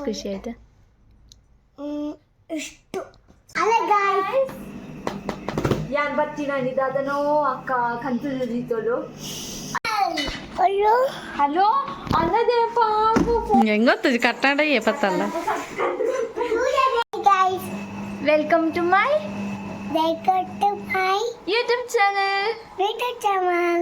ಖುಷಿ ಆಯ್ತು. ಇಷ್ಟು ಅಲ್ಲ ಗಾಯ್ಸ್. ಯಾನ್ ಬತ್ತಿನ ದಾದನೋ ಅಕ್ಕ ಕಂತುದು ದೀತೋಲು. ಅಯ್ಯೋ. ಹಲೋ ಅನ್ನದೇ ಪಾಪು. ಹೆಂಗ್ ಗೊತ್ತದ ಕಟ್ಟಾಡ ಪತ್ತಲ್ಲ. Guys, welcome to my welcome to my YouTube channel. YouTube channel.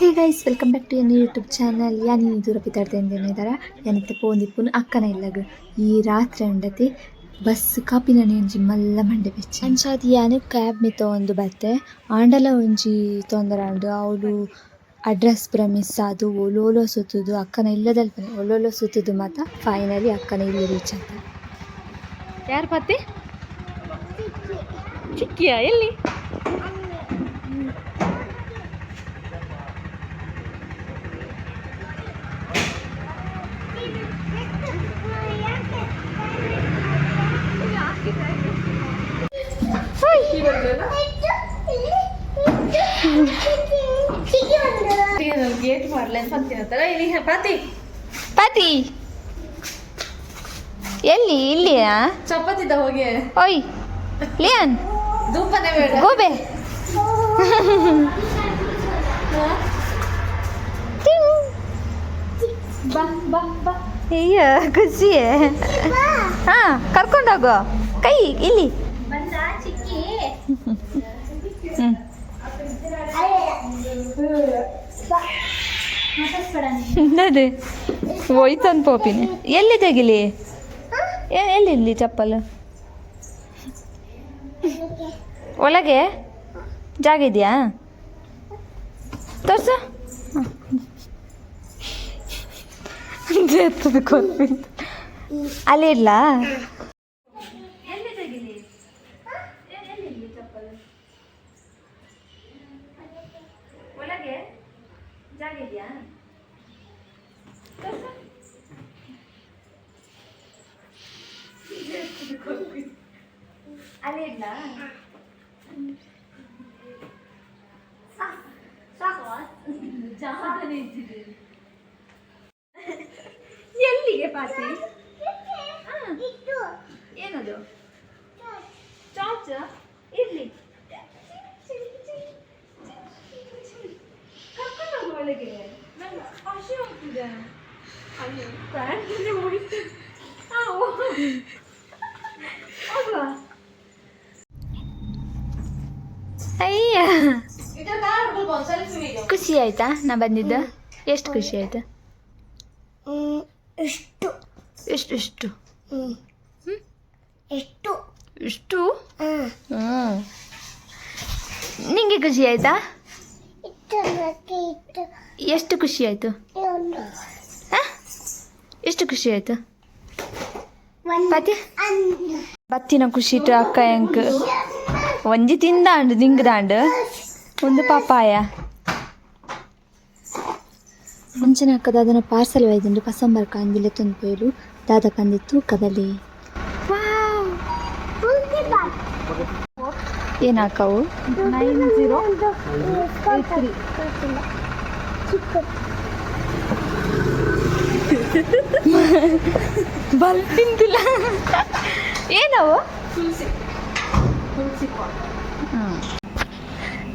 Hey guys, welcome back to ಎನ್ನ ಯೂಟ್ಯೂಬ್ ಚಾನಲ್. ಯಾನ್ ಈ ದೂರ ಪಿತಾಡ್ತೇನೆ ಯಾನಿತ್ತೆ ಪೋಂದಿಪ್ಪುನು ಅಕ್ಕನ ಇಲ್ಲಗ್. ಈ ರಾತ್ರಿ ಉಂಡತಿ ಬಸ್ ಕಾಪಿನನೆ ಒಂಜಿ ಮಲ್ಲ ಮಂಡೆ ಬೆಚ್ಚ ಅಂಚಾದ್ ಯಾನ್ ಕ್ಯಾಬ್ ಮಿತ್ತ ಒಂದು ಬತ್ತೆ. ಆಂಡಲ ಒಂಜಿ ತೊಂದರೆ ಆಂಡ್. ಅವ್ಲು ಅಡ್ರೆಸ್ ಪೂರ ಮಿಸ್ ಆದ್ ಓಲೋಲೋ ಸುತ್ತುದು ಅಕ್ಕನ ಇಲ್ಲದಲ್ಪನೆ ಓಲೋಲೋ ಸುತ್ತುದು ಮಾತ ಫೈನಲಿ ಅಕ್ಕನ ಇಲ್ಲ ರೀಚ್ ಆತ. ಯಾರು ಪತ್ತಿ ಚಿಕ್ಕಿಯಾ ಎಲ್ಲಿ? ಗೇಟ್ ಮಾಡ್ಲ ಪಂತಿನ ಇಲ್ಲಿ ಪಾತಿ. ಪತಿ ಎಲ್ಲಿ ಇಲ್ಲಿಯಾ? ಚಪಾತಿದ ಹೋಗಿ. ಓಯ್ ಲಿಯಾನ್. ಧೂಪನೇ ಬೇಡ. ಗೋಬೆ. ಬಾ ಬಾ ಬಾ. ಅಯ್ಯ ಖುಷಿ. ಹಾ ಕರ್ಕೊಂಡೋಗು ಕೈ ಇಲ್ಲಿ. ಹ್ಮ್. ಅದೇ ಹೋಯ್ತನ್ ಪೋಪಿನಿ. ಎಲ್ಲಿ ತೆಗಿಲಿ? ಎಲ್ಲಿ ಇಲ್ಲಿ ಚಪ್ಪಲ್ ಒಳಗೆ ಜಾಗ ಇದೆಯಾ? ತೋರ್ಸು. ಅಲ್ಲಿ ಇಡ್ಲಾ? ಒಳಗೆ ಜಾಗ ಇದೆಯಾ? ಅಲ್ಲಿ ಇಡ್ಲಾ? ಎಲ್ಲಿಗೆ ಪಾತಿ? ಏನದು ಚಾಚ? ಇರ್ಲಿ, ಕರ್ಕೊಂಡು ಹೋಗು ಒಳಗೆ. ನಂಗೆ ಹಸಿ ಹೋಗ್ತಿದೆ. ಅಲ್ಲಿ ಪ್ಯಾಂಟ್ ಹೋಯ್ತು. ಹಾ, ಹೋಗುವ. ಅಯ್ಯ, ಖುಷಿ ಆಯ್ತಾ ನಾ ಬಂದಿದ್ದು? ಎಷ್ಟು ಖುಷಿ ಆಯ್ತು? ಇಷ್ಟು. ಎಷ್ಟು ಎಷ್ಟು? ಎಷ್ಟು? ಇಷ್ಟು. ಹ್ಞೂ, ನಿಂಗೆ ಖುಷಿ ಆಯ್ತಾ? ಇತ್ತು ಮತ್ತೆ ಇತ್ತು. ಎಷ್ಟು ಖುಷಿ ಆಯಿತು? ಒಂದು. ಎಷ್ಟು ಖುಷಿ ಆಯಿತು? ಒಂದು. ಪತಿ ಬತ್ತಿನ ಖುಷಿ ಇಟ್ಟು ಅಕ್ಕ ಎಂಕ್ ಒಂಜಿ ತಿಂದಾಂಡು ದಿಂಗ್ದಾಂಡು ಒಂದು ಪಪಾಯ. ಮುಂಚಿನ ಅಕ್ಕ ದಾದನ ಪಾರ್ಸೆಲ್ ಒಯ್ದುಂಡು ಪಸಂಬರ್ ಕಾಂದಿಲೆ ತೊಂದು ದಾದ ಪಂದಿತ್ತು ಕದಲಿ. ಏನಾಕವು? 9083. ಬಲ್ ತಿಂತಿಲ್ಲ. ಏನವು? ತುಳಸಿ ತುಳಸಿ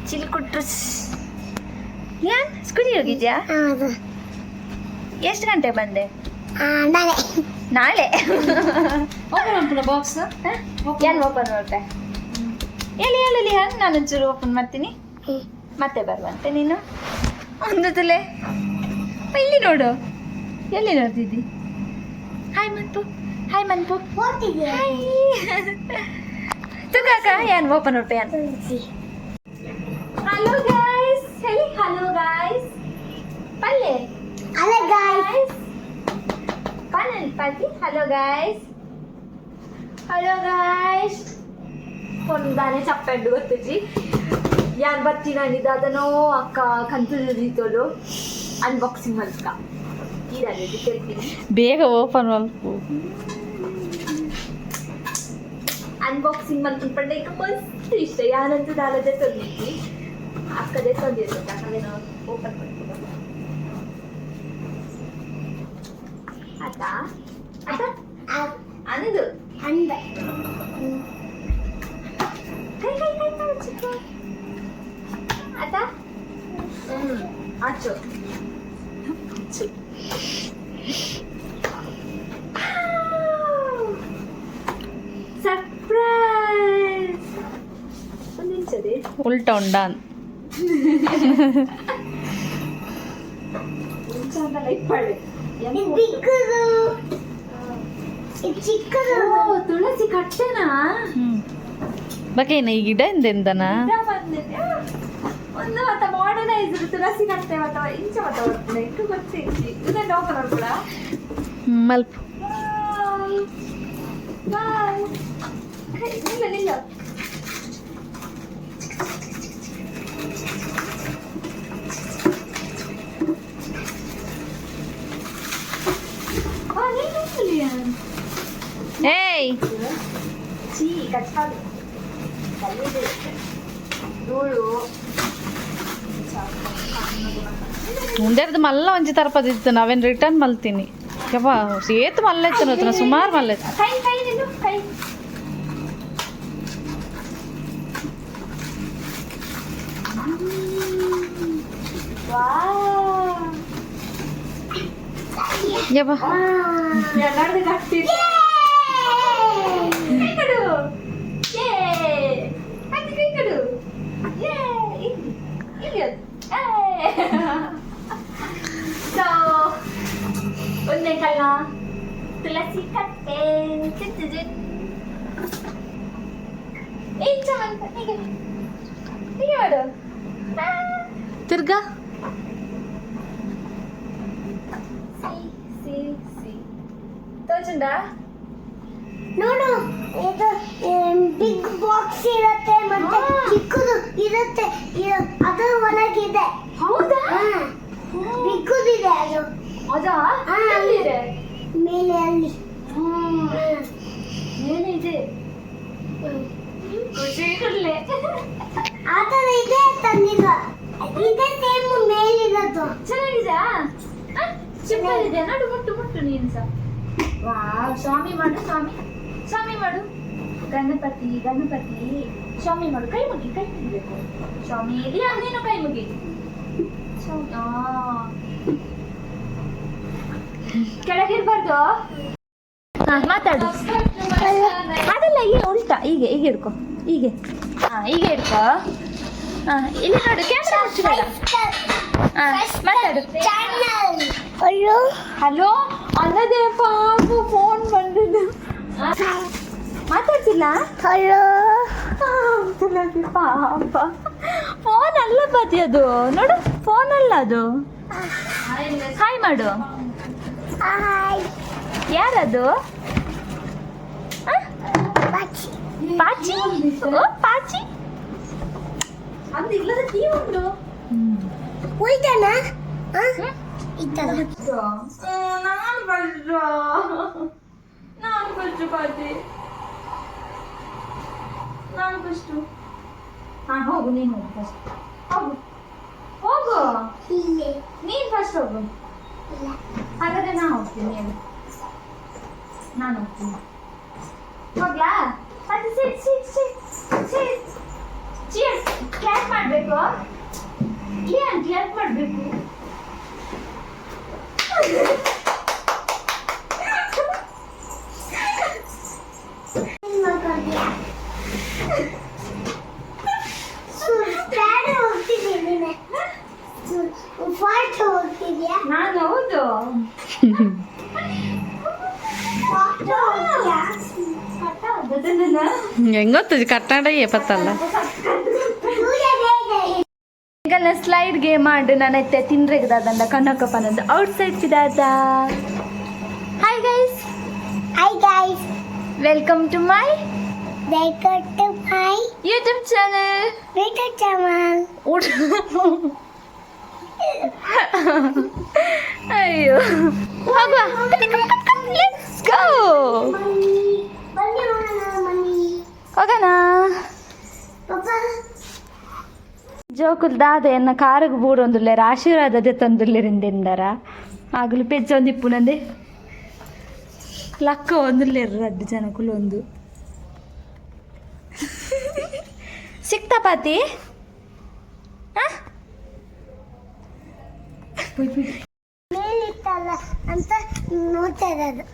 ಚಿಲ್ಕುಟ್ರು. ಏನ್ ಸ್ಕೂಲಿಗೆ ಹೋಗಿದ್ಯಾ? ಹೌದು. ಎಷ್ಟು ಗಂಟೆ ಬಂದೆ? ನಾಳೆ. ನಾಳೆ. ಓಪನ್ ಮಾಡ್ಕೊಳ ಬಾಕ್ಸ್. ಏನು ಓಪನ್ ಮಾಡ್ತೆ? ಎಲ್ಲಿ ಹೇಳಿ ಹಂಗೆ ನಾನು ಒಂಚೂರು ಓಪನ್ ಮಾಡ್ತೀನಿ. ಮತ್ತೆ ಬರುವಂತೆ ನೀನು ಒಂದು ತುಲೆ. ಇಲ್ಲಿ ನೋಡು, ಎಲ್ಲಿ ನೋಡ್ತಿದ್ದಿ? ಹಾಯ್ ಮನ್ಪು, ಹಾಯ್ ಮನ್ಪು. ಹಾಯ್ ತುಗಾಕ ಏನು ಓಪನ್ ಮಾಡ್ತೆ ಏನು? ಹಲೋ ಗಾಯ್ಸ್ ಹೇಳಿ, ಹಲೋ ಗಾಯ್ಸ್ ಪಲ್ಲೆ. ಅಲ್ಲ ಗಾಯ್ಸ್. ಪನ್ನಲ್ ಪಾತಿ. Hello guys, hello guys. ಪೊಂದಾನೆ ಚಪ್ಪೆಂಡು ಗೊತ್ತುಜಿ. ಯಾನ್ ಬತ್ತಿನ ದಾದನೋ ಅಕ್ಕ ಕಂತುದು ದೀತೋಲು ಅನ್ಬಾಕ್ಸಿಂಗ್ ಮಲ್ಕ ಈರಲ್ಲಿ ತೆಲ್ಪಿನಿ. ಬೇಗ ಓಪನ್ ಮಲ್ಪು. ಅನ್ಬಾಕ್ಸಿಂಗ್ ಮಲ್ಪುನ ಪಂಡ ಈಗ ಮಸ್ತ್ ಇಷ್ಟ. ಯಾನಂತೂ ದಾಲದೆ ತಂದಿದ್ವಿ, ಅಕ್ಕದೇ ತಂದಿದ್ದು, ಅಕ್ಕದೇನೋ ಓಪನ್ ಮಾಡ್ಕೊಂಡು ಆತಾ ಆತಾ ಅಂದು ಅಂದ. ಕೈ ಕೈ ಕೈ ಕೈ ಚಿಕ್ಕ ಆತಾ. ಆಚು ಆಚು. ಸರ್ಪ್ರೈಸ್! ಒಂದು ನಿಮಿಷ. ಉಲ್ಟ ಉಂಡಾನ್. ಮುಂಚೆ ಅಂತಲ್ಲ ಇಪ್ಪಾಳೆ. ಇದು ಬಿಕ್ಕದು, ಇದು ಚಿಕ್ಕದು. ಓ, ತುಳಸಿ ಕಟ್ಟೆನಾ? ಬಕೇನ ಈ ಗಿಡ ಎಂದೆಂದನ? ಗಿಡ ಬಂದಿದೆ. ಒಂದು ಮತ್ತ ಮಾಡರ್ನೈಸ್ಡ್ ತುಳಸಿ ಕಟ್ಟೆ ಮತ್ತ ಇಂಚ ಮತ್ತ ಬರ್ತದೆ ಇಕ್ಕು ಗೊತ್ತಿಜ್ಜಿ. ಇದನ್ನ ಓಪನ್ ಮಾಡ್ಕೊಡ. ಮಲ್ಪು. Bye bye. ನಿಲ್ಲ ನಿಲ್ಲ. ಆ, ನಿಲ್ಲು, ನಿಲ್ಲು. ಏಯ್. ಚೀ ಕಚ್ಪಾದು ಕಲ್ಲಿದೆ ಧೂಳು. ಮುಂದೆರ್ದು ಮಲ್ಲ ಒಂಜಿ ತರಪದಿತ್ತು, ನಾವೇನು ರಿಟರ್ನ್ ಮಲ್ತೀನಿ. ಯವ್ವ, ಏತ್ ಮಲ್ಲ ಇತ್ತು, ಸುಮಾರು ಮಲ್ಲ ಇತ್ತು. ಕೈ ಕೈ ನಿಲ್ಲು ಕೈ. ವಾವ್. ಯವ್ವ. ಎಲ್ಲಾರ್ದು ಕಟ್ಟಿ ಕೈ ಕೊಡು. ಯೇ, ಅದು ಕೈ ಕೊಡು. ಯೇ, ಇಲ್ಲಿ ಇಲ್ಲಿ ಅದು. ಸೊ ಒಂದೇ ಕಲ್ಲ ತುಳಸಿ ಕಟ್ಟೆ. ಇಂಚ ಅಂತ ಹೀಗೆ ಹೀಗೆ ಮಾಡು. ತಿರ್ಗಾ. C C C ತೋಚುಂಡಾ? ನೋಡು, ಇದು ಬಿಗ್ ಬಾಕ್ಸ್ ಇರುತ್ತೆ ಮತ್ತೆ ಚಿಕ್ಕದು ಇರುತ್ತೆ. ಅದು ಒಳಗಿದೆ. ಹೌದಾ? ಬಿಕ್ಕುದಿದೆ ಅದು. ಅದಾ? ಹಾ. ಎಲ್ಲಿದೆ? ಮೇಲೆ ಅಲ್ಲಿ. ಏನಿದೆ? ಖುಷಿ ಕೊಡ್ಲೆ. ಆ ಥರ ಇದೆ ತಂದಿಲ್ಲ, ಇದೇ ಸೇಮ್ ಮೇಲಿರೋದು. ಚೆನ್ನಾಗಿದ್ಯಾ? ಸಿಂಪಲ್ ಇದೆ ನೋಡು. ಮುಟ್ಟು ಮುಟ್ಟು ನೀನು ಸಹ. ವಾವ್, ಸ್ವಾಮಿ ಮಾಡು, ಸ್ವಾಮಿ ಸ್ವಾಮಿ ಮಾಡು. ಗಣಪತಿ ಗಣಪತಿ ಸ್ವಾಮಿ ಮಾಡು. ಕೈ ಮುಗಿ, ಕೈ ಮುಗಿಬೇಕು. ಸ್ವಾಮಿ ಇದೆಯಾ? ನೀನು ಕೈ ಮುಗಿ ಸ್ವಾಮಿ. ಆ. ಕೆಳಗಿರ್ಬಾರ್ದು. ಹಾ, ಮಾತಾಡು. ಅದಲ್ಲ, ಈಗ ಉಲ್ಟಾ. ಹೀಗೆ ಹೀಗೆ ಹಿಡ್ಕೊ, ಹೀಗೆ. ಹಾ, ಹೀಗೆ ಹಿಡ್ಕೊ. ಹಾ, ಇಲ್ಲಿ ನೋಡು, ಕ್ಯಾಮ್ರಾ ಮುಚ್ಚಬೇಡ. ಹಾ, ಮಾತಾಡು. ಚಾನಲ್, ಅಯ್ಯೋ. ಹಲೋ ಅನ್ನದೇ ಪಾಪು ಫೋನ್ ಬಂದಿದ್ದು ಮಾತಾಡ್ತಿಲ್ಲ. ಹಲೋ. ತುಳಸಿ ಪಾಪ. ಫೋನ್ ಅಲ್ಲ ಪತಿ ಅದು, ನೋಡು, ಫೋನ್ ಅಲ್ಲ ಅದು. ಹಾಯ್ ಮಾಡು. ಹಾಯ್. ಯಾರದು? ಪಾಚಿ. ಪಾಚಿ? ಓ ಪಾಚಿ. ಉಂಟು. ಹೋಯ್ತಾನ ಇತ್ತಲ್ಲ. ನಾನು ಫಸ್ಟ್, ನಾನು ಫಸ್ಟ್ ಪಾಚಿ, ನಾನು ಫಸ್ಟು. ಹಾ, ಹೋಗು, ನೀನು ಹೋಗು ಫಸ್ಟ್. ಹೋಗು ಹೋಗು. ಇಲ್ಲಿ. ನೀನು ಫಸ್ಟ್ ಹೋಗು. ಇಲ್ಲ. ಹಾಗಾದ್ರೆ ನಾ ಹೋಗ್ತೀನಿ ಹೇಳು. ನಾನು ಹೋಗ್ತೀನಿ, ಹೋಗ್ಲಾ? ಮತ್ತೆ sit sit sit sit. Cheers, clap ಮಾಡಬೇಕು. ಲಿಯಾನ್, ಕ್ಲಾಪ್ ಮಾಡಬೇಕು. ಮಾಡ್ಕೊಳ್ತೀಯಾ? ಪ್ಯಾಡ್ ಹೋಗ್ತಿದ್ದೀನಿ ನೀನು, ಫಾಸ್ಟ್ ಹೋಗ್ತಿದ್ಯಾ? ನಾನು ಹೌದು. ಫಾಸ್ಟ್ ಹೋಗ್ತೀಯಾ? ಹೆಂಗೊತ್ತು ಕಟ್ಟಡ ಪತ್ತಲ್ಲ. ಸೂರ್ಯ ಬೇಗ. ಈಗ ಸ್ಲೈಡ್ ಗೇಮ್ ಆಡು. ನಾನು ಎತ್ತೆ ತಿನ್ರೆಗದಾದಂಡ ಕನ್ನಕ ಪನಂದು ಔಟ್ ಸೈಡ್ ಪಿದಾದ. Hi guys. Hi guys. Welcome to my welcome to my YouTube channel. YouTube channel. ಊಟ. ಅಯ್ಯೋ, ಹೋಗುವ. Let's go. ಬನ್ನಿ ಬನ್ನಿ, ಹೋಗೋಣ ಬನ್ನಿ. ಹೋಗೋಣ. ಜೋಕುಲ್ ದಾದ ಎನ್ನ ಕಾರುಗು ಬೂಡೊಂದುಲ್ಲೇರು, ಆಶೀರ್ವಾದ ದೆತ್ತೊಂದುಲ್ಲೇರಿಂದೆಂದರ ಆಗಲು ಪೆಜ್ಜೊಂದಿಪ್ಪುನಂದೆ ಲಕ್ಕ ಒಂದುಲ್ಲೇರು ರಡ್ಡು ಜನಕುಲು ಒಂದು ಸಿಕ್ತಾ ಪಾತಿ. ಮೇಲಿತ್ತಲ್ಲ ಅಂತ ನೋಡ್ತಾ ಇರೋದು.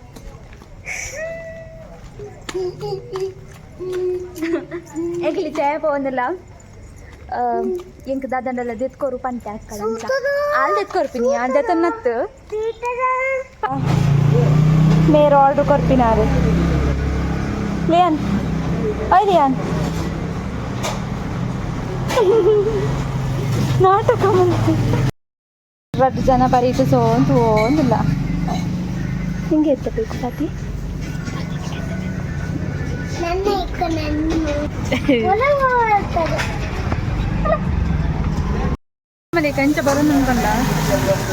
ಎಗ್ಲಿ ಚಾಯ ಪೋಂದಿಲ್ಲ. ಎಂಕ್ ದಾದಂಡಲ ದೆತ್ಕೋರು ಪಂತೆ ಅಕ್ಕಳ ಆಲ್ ದೆತ್ಕೊರ್ಪಿನಿ ಆಲ್ ದೆತ್ತನ್ನತ್ತು ಮೇರು ಆರ್ಡ್ರ್ ಕೊರ್ಪಿನಾರು. ಲಿಯನ್, ಓಯ್ ಲಿಯನ್, ನಾಟಕ ಮಂತು. ರಡ್ಡು ಜನ ಬರೀತು ಸೋಂತು ಒಂದಿಲ್ಲ. ನಿಂಗೆ ಎತ್ತಬೇಕು ಪಾತಿ? ನನ್ನ ಇಕ್ಕ ನನ್ನ ಹೊರಗೆ ಹೋಗ್ತದೆ. ಆಮೇಲೆ ಕಂಚ ಬರೋದು ಅನ್ಕೊಂಡ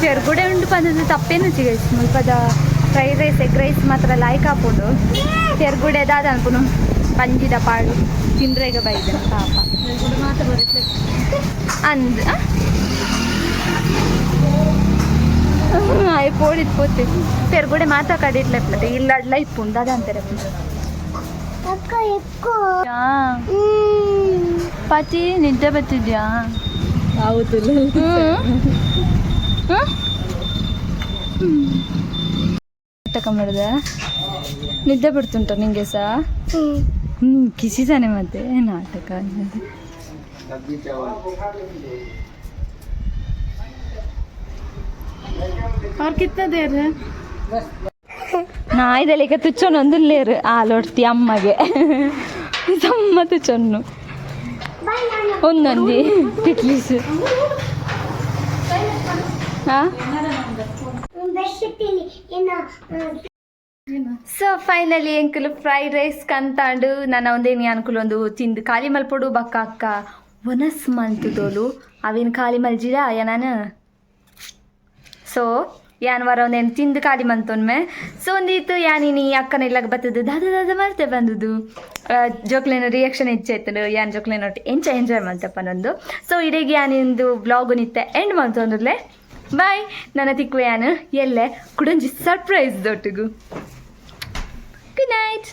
ಪೆರ್ಗುಡೆ ಉಂಡು ಪಂದದ್ದು ತಪ್ಪೇನು ಚಿಗೈಸ್. ಮುಲ್ಪದ ಫ್ರೈಡ್ ರೈಸ್, ಎಗ್ ರೈಸ್ ಮಾತ್ರ ಲಾಯ್ಕ್ ಹಾಪುಂಡು. ಪೆರ್ಗುಡೆ ದಾದ ಅನ್ಪುನು ಪಂಜಿದ ಪಾಡು ತಿಂದ್ರೆಗ ಬೈದ ಪಾಪ ಅಂದ್ ಆಯ್ ಪೋಡಿದ್ ಪೋತೆ. ಪೆರ್ಗುಡೆ ಮಾತ್ರ ಕಡಿಟ್ಲೆ ಇಲ್ಲ ಅಡ್ಲ ಇಪ್ಪುಂಡು ದಾದ ಅಂತಾರೆ. ಅಕ್ಕ ಇಕ್ಕು. ಪಾತಿ, ನಿದ್ದೆ ಬರ್ತಿದ್ಯಾ? ಹೌದು. ನಾಟಕ ಮಾಡಿದೆ, ನಿದ್ದೆ ಬಿಡ್ತುಂಟ ನಿಂಗೆ ಸಹ? ಹ್ಞೂ, ಕಿಸಿದಾನೆ ಮತ್ತೆ ನಾಟಕ ಅನ್ನೋದು. और कितना देर है? ನಾಯ್ದಲ್ಲಿಗ ತುಚ್ಚೊಂದು ಆಲೊಡ್ತಿ ಅಮ್ಮಗೆ ಸಮ್ಮ ತುಚ್ಚೊನ್ನು ಒಂದೊಂದು ತಿಟ್ಲಿಸು ಹಾಂ. ಬೆಡ್ಶೀಟ್ ಇನ್ನು. ಸೊ ಫೈನಲಿ ಎಂಕುಲು ಫ್ರೈಡ್ ರೈಸ್ ಕಂತಾಂಡು. ನನ್ನ ಒಂದೇನಿ ಅನ್ಕುಲು ಒಂದು ತಿಂದು ಖಾಲಿ ಮಲ್ಪೊಡು. ಬಕ್ಕ ಅಕ್ಕ ಒನಸ್ ಮಲ್ತುದೋಲು, ಅವೇನು ಖಾಲಿ ಮಲ್ಜಿರ ನಾನು. ಸೊ ಯಾನ್ ವರ ಒಂದೇನು ತಿಂದು ಖಾಲಿ ಮಂತೊನ್ಮೆ. ಸೊ ಒಂದೀತು ಯಾನಿನಿ ಅಕ್ಕನ ಇಲ್ಲಾಗ ಬತ್ತದು ದಾದ ದಾದ ಮಲ್ತೆ ಬಂದುದು. ಜೋಕ್ಲೆನ ರಿಯಾಕ್ಷನ್ ಹೆಚ್ಚಾಯ್ತು, ಯಾನ್ ಜೋಕ್ಲೆನ ಒಟ್ಟು ಎಂಚ ಎಂಜಾಯ್ ಮಲ್ತಪ್ಪ ನಂದು. ಸೊ ಇಡೀ ಯಾನಿಂದು ಬ್ಲಾಗು ನಿತ್ತೆ ಎಂಡ್ ಮಂತೊಂದುಲ್ಲೆ. ಬಾಯ್, ನನ್ನ ತಿಕ್ಕು ಯಾನು ಎಲ್ಲೆ ಕುಡಂಜಿ ಸರ್ಪ್ರೈಸ್ ದೊಟ್ಟಿಗು. Good night.